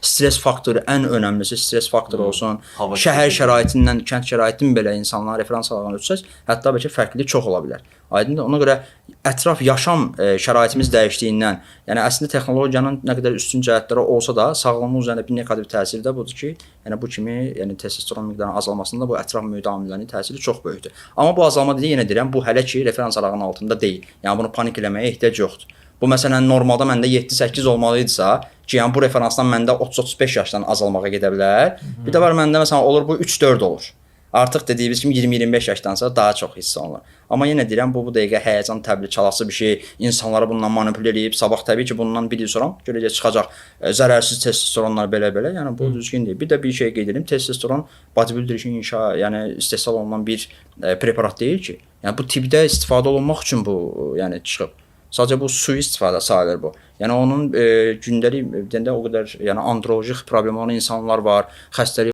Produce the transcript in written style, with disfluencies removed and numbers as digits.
Stress faktoru ən önəmlisi stress faktoru olsun. Hava Şəhər şəraiti. şəraitindən kənd şəraitinin belə insanların referans alanı ölçsəz, hətta bəlkə fərqli çox ola bilər. Aydındır? Ona görə ətraf yaşam şəraitimiz dəyişdiyindən, yəni əslində texnologiyanın nə qədər üstün cəhətləri olsa da, sağlamlıq üzərində bir neqativ təsiri də budur ki, yəni bu kimi, yəni testosteron miqdarının azalmasında bu ətraf mühit amillərinin təsiri çox böyükdür. Amma bu azalma dediyi yenə deyirəm, bu hələ ki referans aralığının altında deyil. Yəni bunu panik eləməyə ehtiyac yoxdur. Bu məsələn normalda məndə 7-8 olmalı idisə, ki, yəni bu referansdan məndə 30-35 yaşdan azalmağa gedə bilər. Bir də var məndə məsələn olur bu 3-4 olur. Artıq dediyimiz kimi 20-25 yaşdansa daha çox hiss olunur. Amma yenə deyirəm, bu dəqiqə həyəcan təbili çalası bir şey, insanları bununla manipulə eləyib, sabah təbii ki, bundan bir il sonra görəcək çıxacaq zərərsiz testosteronlar belə-belə. Yəni bu düzgün deyil. Bir də bir şey qeyd edim. Testosteron bodybuilder üçün inşa, yəni istehsal olunan bir preparat deyil ki. Yəni bu tibbdə istifadə olunmaq üçün bu yəni çıxıb. Sadəcə bu sui istifadə sayılır bu. Yəni onun gündəlik deyəndə o qədər yəni androloji problemi olan insanlar var, xəstəlik